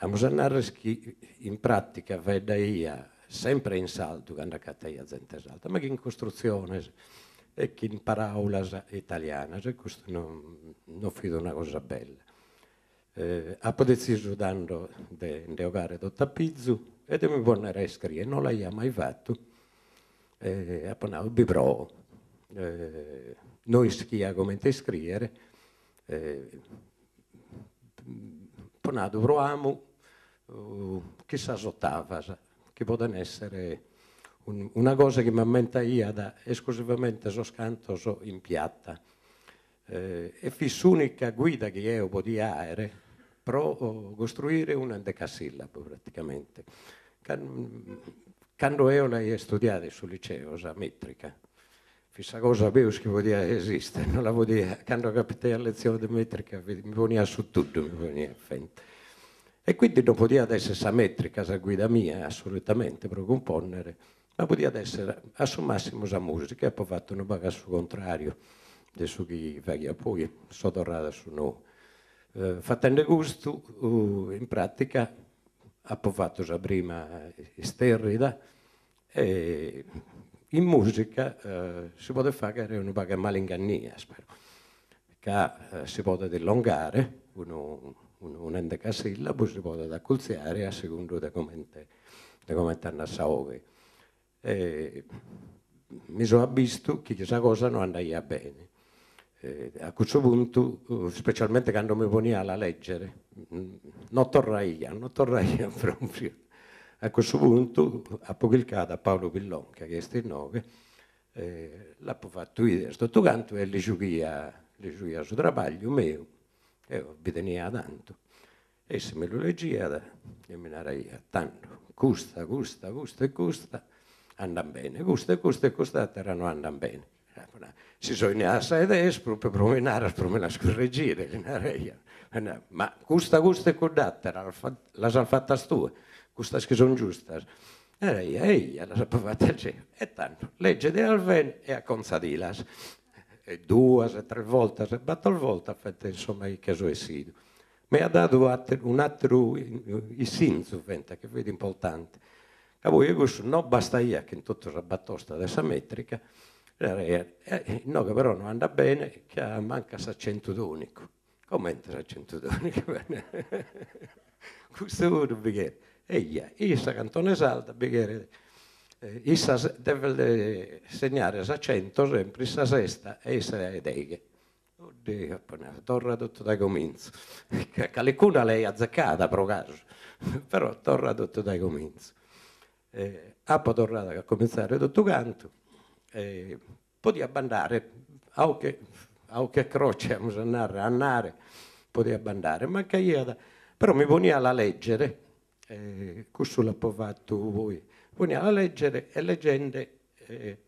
Amus a narrer chi in pratica faeddaia sempre in sardu cando acataia zente sarda, ma chin costrutziones e chin paraulas italianas e custu non non fit una cosa bella. Apo detzisu tando de nde 'ogare totu a pizu e de mi ponnere a iscriere, non l'aia mai fatu e apo nadu bi proo. No ischia comente iscriere apo nadu proamu chin sas otavas, chi poden essere una cosa chi m'ammentaiat esclusivamente sos cantos in piatta e fit s'unica guida chi eo podia aere pro costruire un'endecasillabu praticamente. Cando eo l'aia istudiada in su liceo sa metrica Fit sa cosa peus chi podiat esistere, non la podia, cando capitaiat letzione de metrica fit, mi poniat su tuddu, mi poniat fente. E quindi non podiat essere sa metrica sa guida mia, assolutamente, pro cumponnere, ma podiat essere a su massimu sa musica e apo fatu unu pagu a su contrariu de su chi faghia, poi so torradu a su nou. Fatende custu, in pratica, apo fatu sa prima isterrida E in mùsica si podet fàghere unu pagu 'e malingannias però, ca si podet illongare unu un'endecasillabu, si podet acultziare a segundu de comente de comente andat sa 'oghe. E mi so abbistu chi sa cosa no andaiat bene. A cussu puntu, specialmente cando mi ponia a la lègere, no torraia, no torraia propriu. A cussu puntu apo chircadu a Paolo Pillonca, chi est inoghe, e l'apo fatu 'ider totu cantu e li giughia li giughia su trabagliu meu, eo bi tenia tantu, e isse mi lu leggiat e mi naraiat, tando, custa, custa, custa e custa andan bene, custa e custa e cust'atera no andan bene. Si so 'ennidu a sa 'e des propriu pro mi narrer pro mi las curregire, li naraia, ma custa, custa e cudd'atera las as fatas tue, custas chi sun giustas? Naraia, eia, las apo fatas jeo, e tando leggedilas bene e acontzadilas. E duas e tres boltas e bator boltas fente insomma chi che so 'essidu. M'aiat dadu un'ateru issinzu fenta chi fit importante, ca poi cussu no bastaiat chin totu sa batosta de sa metrica, naraiat, inoghe però no andat bene ca mancat s'accentu tonicu, comente s'accentu tonicu custu puru bi cheret, eia, in sa cantone sarda bi cheret, issa devet segnare s'accento sempre in sa sesta e in sa 'e deghe Oddio, apo nadu, torra totu dae comintzu. Calicuna l'aia azecada pro casu, però torra totu dae comintzu. Apo torradu a comintzare totu cantu e podiat bandare a occhio a occhio e croce, amus a narrer, a andare podiat bandare, mancaiat, però mi ponia a la leggere, cussu l'apo fatu poi, mi ponia a la leggere e leggende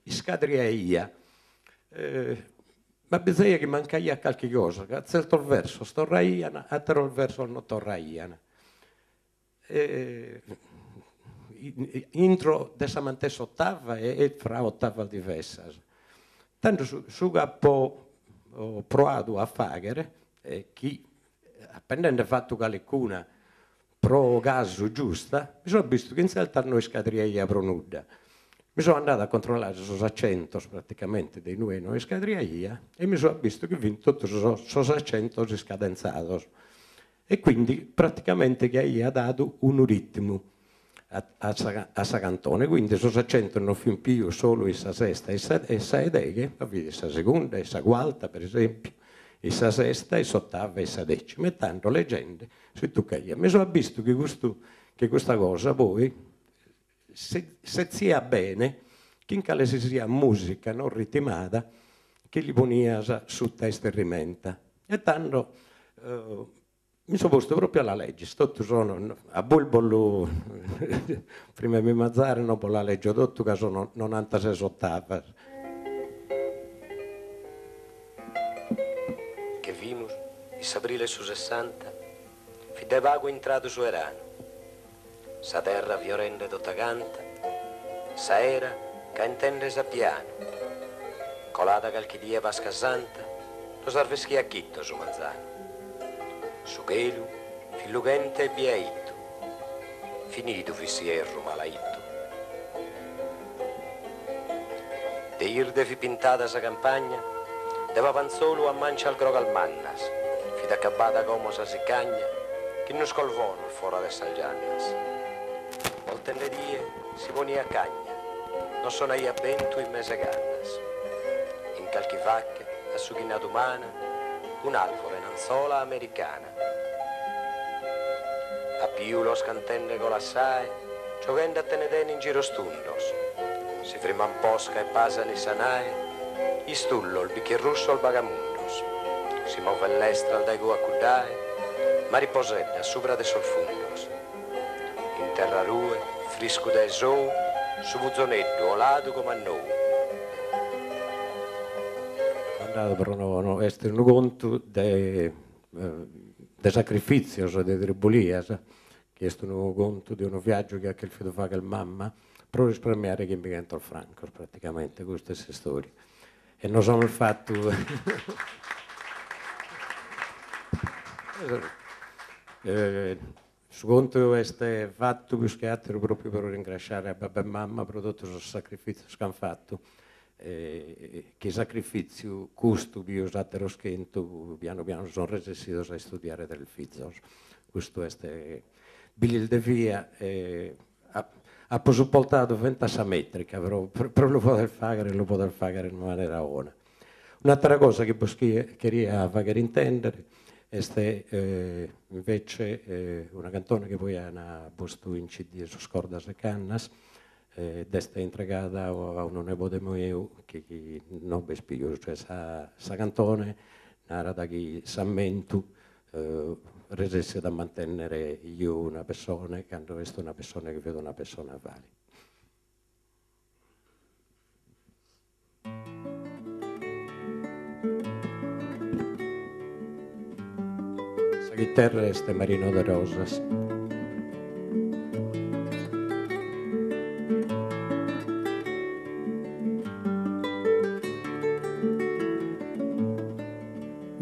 iscadriaia M'abbizaia chi mancaiat calchi cosa, ca tzertos versos torraian, ateros versos no torraian. Intro de sa mantessi otava e fra otavas divessas. Tando su su ch'apo proadu a faghere, e chi apendende fatu calicuna pro casu giusta, mi so abbistu chi in tzertas no iscadriaia pro nudda. Mi so andadu a controllare sos acentos praticamente de inue no iscadriaia e mi so abbistu chi fin totus sos acentos iscadentzados e quindi praticamente chi aia dadu unu ritmu a sa a sa cantone, quindi sos acentos non fin pius solu in sa sesta e sa 'e deghe, ma fit sa segunda e sa cuarta per esempiu, in sa sesta e s'ottava e sa decima e tando leggende si tuccaiat. Mi so abbistu chi custu chi custa cosa poi setziat bene chin cale si siat musica non ritimada chi li ponias sutta isterrimenta e tando Mi so postu propriu a la legger, totu sono, a bulbolu prima 'e mi mazare non bos la leggio totu ca sono nonantases ottavas. Che fimus in s'abrile 'e su sessanta, fit dae pagu intradu su 'eranu, sa terra fiorende tota canta, s'aera caentendesi a pianu, colada calchi die Pasca Santa, nos arveschiat chito su manzanu. Su chelu fit lughente e biaitu. Finidu fit s'ierru malaittu. De 'irde fit pintada sa campagna, de papanzolu a mancias grogas mannas, fit acabada como sa sicagna chin nuscos bonos fora de sas giannas. Boltende die si poniat cagna, non sonaiat bentu in mes'e cannas. In calchi fache, a su chi nadu m'ana, un'alvure 'e americana. A piulos cantende colat s'ae, gioghende a tene tene in giros tundos. Si frimman posca e pasan in sa nae, istullos bicchirrussos bagamundos. Si moven lestras dae cue a cuddae, mariposeddas subra de sos fundos. In terra ruet, friscu dae s'ou, su puzoneddu 'oladu como a nou. Andadu pro no est unu contu de de sacrifìtzios e de tribulias, chi est unu contu de unu viàgiu chi at chèrfidu fàghere mama pro risparmiare chimbichentos francos, praticamente, custa est s'istòria. E nos amus fatu Su contu est fatu pius che àteru pròpiu pro ringrasciare a babbu e mama pro totu sos sacrifìtzios chi an fatu, chi sacrifìtziu custu pius àteros chentu pianu pianu son resessidos a istudiare tres fizos. Custu est bi lis devia e apo suportadu fentas sa mètrica pro pro lu poder fàghere e lu poder fàghere in manera 'ona. Un'àtera cosa chi bos cheria fàghere intèndere est invece una cantone chi poi an postu in CD sos Cordas e Cannas ed est intregada a unu nebode meu chi non b'est pius, cioè sa sa cantone narat chi s'ammentu resessit a mantennere 'iu una pessone cando est una pessone chi fit una pessona valida. Sa chiterra est Marino Derosas.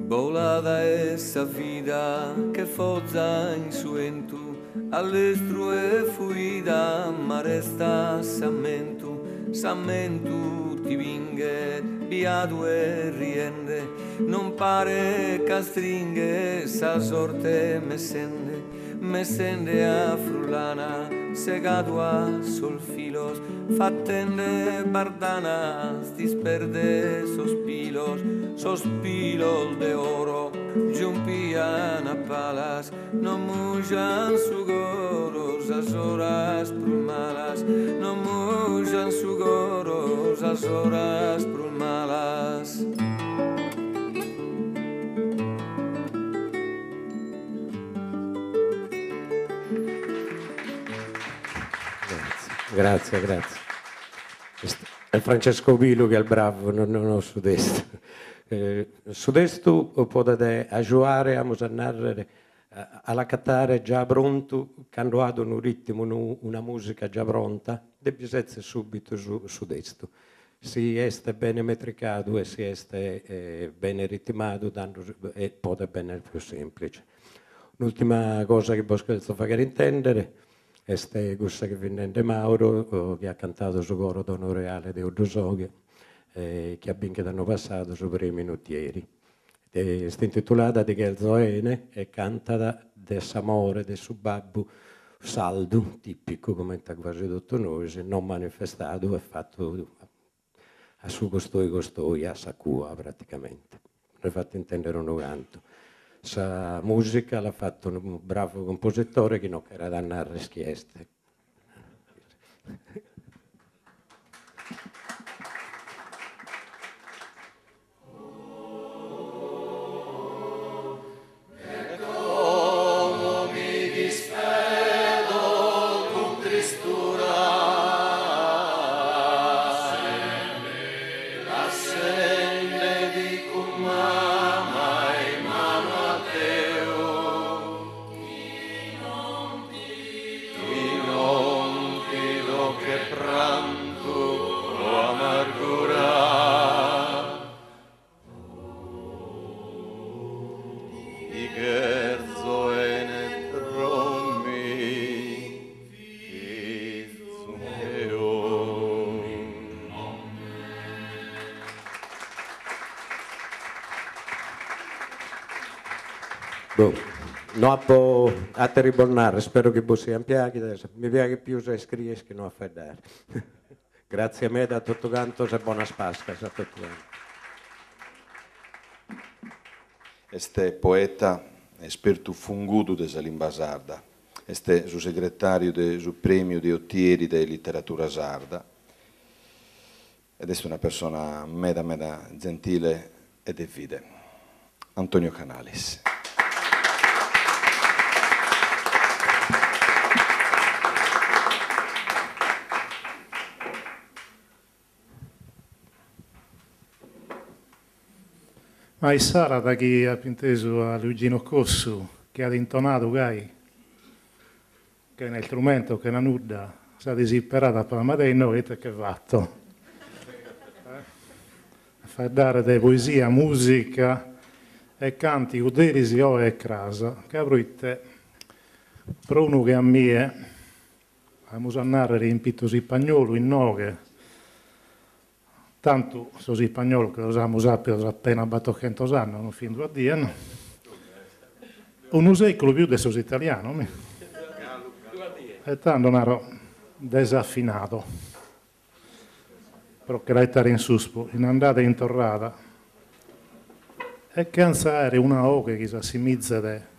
Bolada est sa vida che foza in su 'entu, a lestru est fuida ma restat s'ammentu, s'ammentu ti pinghet biadu e riende, non paret ch'astringhet sa sorte messende, messende a frullana segadu at sos filos, fatende bardanas t'isperdet sos pilos, sos pilos de oro giumpian a palas Non mujan su coro sas oras prus malas, non mujan su coro sas oras prus malas. Grazie, grazie. Est Francesco Pilu chi est bravu, no no su testu. Su testu podet agiuare, amus a nàrrere, a l'acatare già prontu cando at unu rìtimu, una mùsica già pronta, de bi sètzere subitu su su testu. Si est bene metricadu e si est bene ritimadu tando podet bènnere prus sèmplitze. Un'ùrtima cosa chi bos cherzo fàghere intèndere Est cussa chi fit nende Mauro, chi at cantadu su coro Dono Reale de 'Uddusò, chi at bìnchidu annu passadu su premiu in Utieri. Est intitulada Ti cherzo 'ene e cantat de s'amore de su babbu sardu, tìpicu comente a quasi totu nois, non manifestadu e fatu a su costoi costoi, a sa cua praticamente. Nde fatto intendere unu cantu. Sa musica l'at fatu unu bravu compositore chi non cheret a narrer chi est. Ti cherzo 'ene drommi. Boh, no apo àteru 'e bos narrer, ispero chi bos sian piàghidas, mi piaghet pius a iscrier chi no a faeddare. Gràtzie meda a totu cantos e bonas Pascas a totu cantos. Est poeta, espertu fungudu de sa limba sarda. Est su segretàriu de su Prèmiu de Otieri de Literatura Sarda ed est una persona meda meda gentile e de fide. Antonio Canalis. Ma issara da chi apo intesu a Luigino Cossu chi at intonadu gai, chena istrumentos, chena nudda, sa disisperada apo nadu, ma deo inoghe ite che fatto? A faeddare de poesia, musica e cantigu deris, oe e cras, ca proite pro unu che a mie Amus a nàrrere impito s'ispagnolu inoghe, tantu sos ispagnolos che los amus àpidos apena battorchentos annos, non fin duas dies, no? Unu sèculu pius de sos italianos, mi. E tando naro desafinado, pro che la 'etare in suspu, in andada e in torrada, e chentza àere una 'oghe chi s'assimizet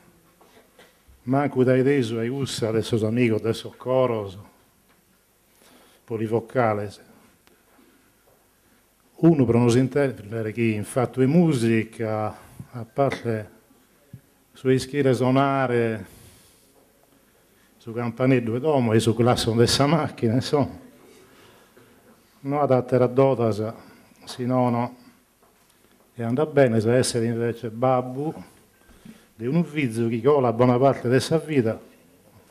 Mancu dae tesu a cussa de sos amigos de sos coros polivocales. Unu pro nos intèndere chi in fatu 'e mùsica, a parte su 'e ischire sonare su campaneddu 'e domo e su classon de sa màchina, insomma, no at àteras dodas si nono E andat bene a èssere invece babbu de unu fizu chi colat bona parte de sa vida,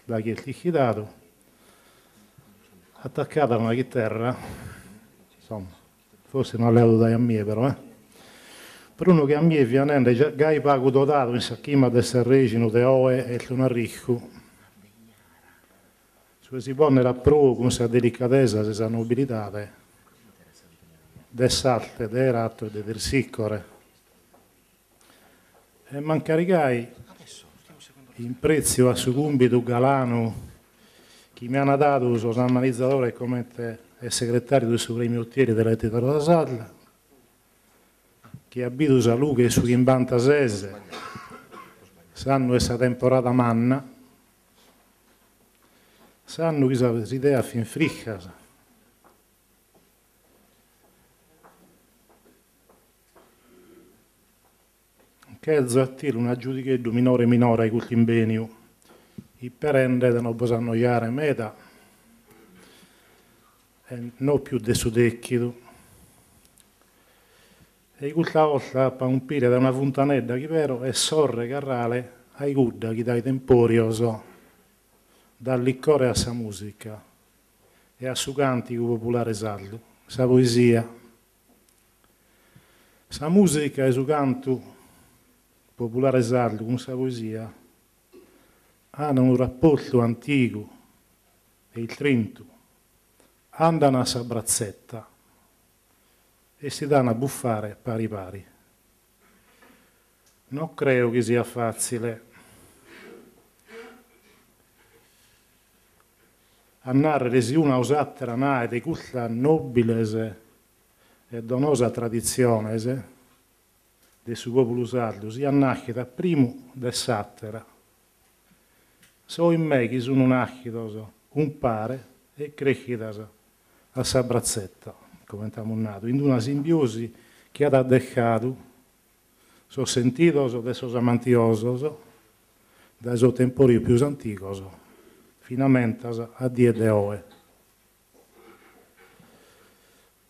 da chi est ischidadu, atacadu a una chiterra, insomma, forsis no at leadu dae a mie però eh, pro unu che a mie fia nende gai pagu dodadu in sa chima de s'arrèjinu de oe est un'arriscu. Su 'e si pònnere a prou cun sa delicadesa de sa nobilidade de s'arte de Erato e de Tersicore. E mancari gai, in prètziu a su cumbidu galanu chi mi an dadu sos ammanizadores comente e segretàriu de su Prèmiu Otieri de Letteratura Sarda, chi at bidu sa lughe 'e su chimbantases, s'annu 'e sa temporada manna, S'annu chi sas ideas fin friscas. Cherzo 'atire un'agiudigheddu minore minore a custu imbèniu, isperende de no bos annoiare meda e no pius de su dèchidu. E custa 'olta apo a umpire dae una funtanedda chi pero est sorre carrale a cudda chi dae tempòrios dat licore a sa mùsica e a su càntigu populare sardu, sa poesia. Sa mùsica e su cantu populare sardu cun sa poesia an unu raportu antigu e istrintu, andan a sa bratzeta e si dan a bufare pari pari. No creo chi siat fàtzile a nàrrere si una o s'àtera nae de custas nòbiles e donosas traditziones de su pòpulu sardu siat nàschida primu de s'àtera. So in me chi sun nàschidos umpare e crèschidas a sa bratzeta, comente amus nadu, in una simbiosi chi at addescadu sos sentidos de sos amantiosos dae sos tempòrios pius antigos finamentas a die de oe.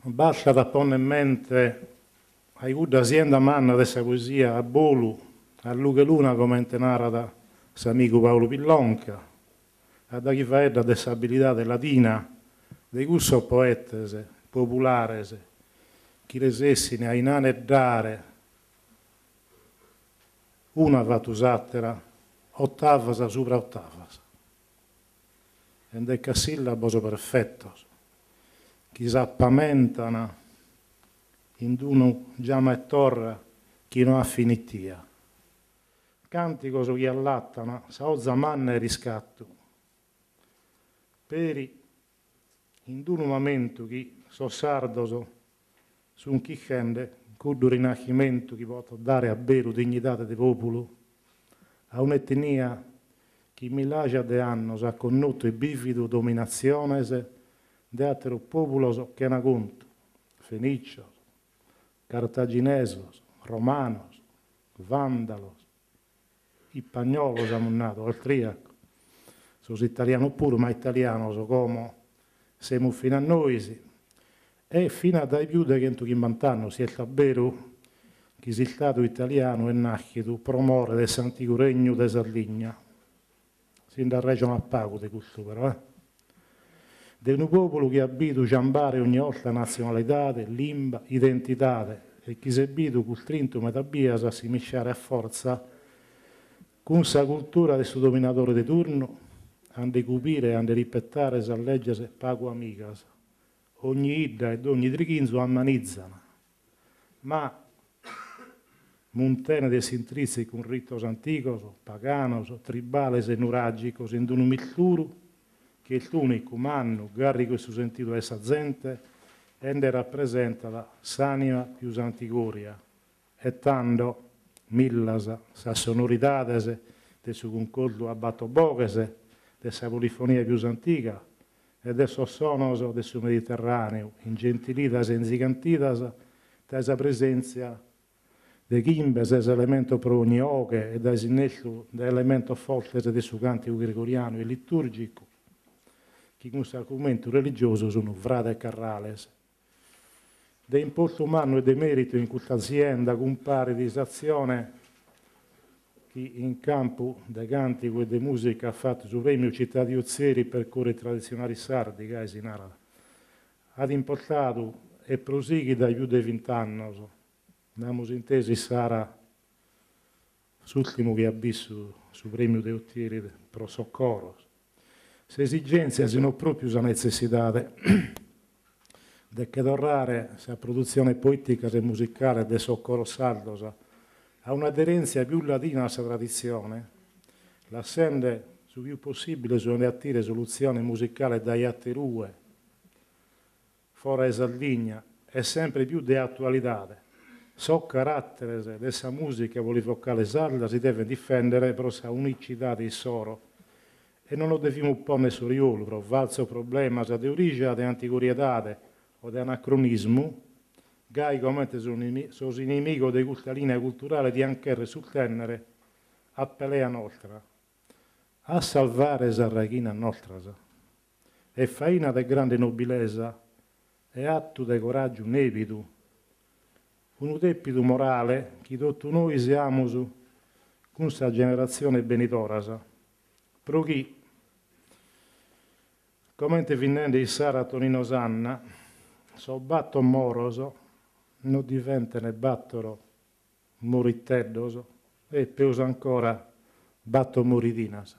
Bastat a ponner mente a cudda sienda manna de sa poesia a bolu, a lughe luna comente narat s'amigu Paulu Pillonca, a da chi faeddat de s'abilidade ladina de cussos poetes populares chi resessin a inaneddare una fatu s'àtera, otavas subra otavas, endecasìllabos perfetos chi s'apamentan in unu giama e torra chi no at finitia. Càntigos chi allatan sa 'oza manna 'e riscattu. Peri in d'unu mamentu chi sos sardos sun chirchende cuddu rinaschimentu chi potat dare a beru dignidade de pòpulu a un'etnia chi millajas de annos at connotu e bìvidu dominatziones de àteros pòpulos chena contu, fenìcios, cartaginesos, romanos, vàndalos, ispagnolos amus nadu, austriacos, sos italianos puru, ma italianos como semus finas nois, e finas dae pius de chentuchimbant'annos, si est a beru chi s'Istadu italianu est nàschidu pro more de s'antigu Regnu de Sardigna. Si nd'arrejonat pagu de custu però, eh. De unu pòpulu chi at bidu giambare ogni 'olta natzionalidade, limba, identidade e chi s'est bidu custrintu meda bias a si misciare a fortza cun sa cultura de su dominadore de turnu, a nde cupire e a nde ripetare sas leges pagu amigas. Ogni 'idda e dogni trighinzu ammanizan, ma muntenet s'intritzu cun ritos antigos, paganos, tribales e nuràgicos in unu misturu chi est ùnicu, mannu, gàrrigu 'e su sentidu 'e sa zente e nde rapresentat s'ànima pius antigòria. E tando, millas sas sonoridades de su cuncordu a bator boghes, de sa polifonia pius antiga e de sos sonos de su Mediterràneu, ingentilidas e inzigantidas dae sa presèntzia de chimbe, ses elementos pro ogni 'oghe e dae s'innestu de elementos fortes de su càntigu gregorianu e litùrgicu, chi cun s'argumentu religiosu sun frades carrales. De importu mannu e de mèritu in custa sienda cumparit s'atzione chi in campu de càntigu e de mùsica at fatu su Prèmiu Città di Ozieri per cori tradizionali sardi, gai si narat, at importadu e prosighit dae pius de vint'annos. Nd'amus intesu issara s'ùrtimu chi at bissu su Prèmiu de Otieri pro sos coros. S'esigèntzia, si no pròpiu sa netzessidade, de che torrare sa produtzione poètica e musicale de sos coros sardos a un'aderèntzia pius ladina a sa traditzione, lassende su pius possìbile su 'e nde 'atire solutzione musicale dae aterue, fora 'e Sardigna, est sempre pius de atualidade. Sos caràteres de sa mùsica polivocale sarda si devent difèndere pro sa unicidade issoro e non nos devimus pònnere s'oriolu pro falsos problemas de orija de antigoriedade o de anacronismu, gai comente sos inimigos de custa lìnia culturale diant chèrrere sustènnere a pelea nostra, a salvare sas raighinas nostras. Est faina de grande nobilesa e atu de coràgiu nèbidu, unu dèpidu morale chi totu nois amus cun sas generatziones benidoras, pro chi, comente fit nende issara Tonino Sanna, sos bator moros no diventen bator moriteddos e, peus ancora, bator moridinas.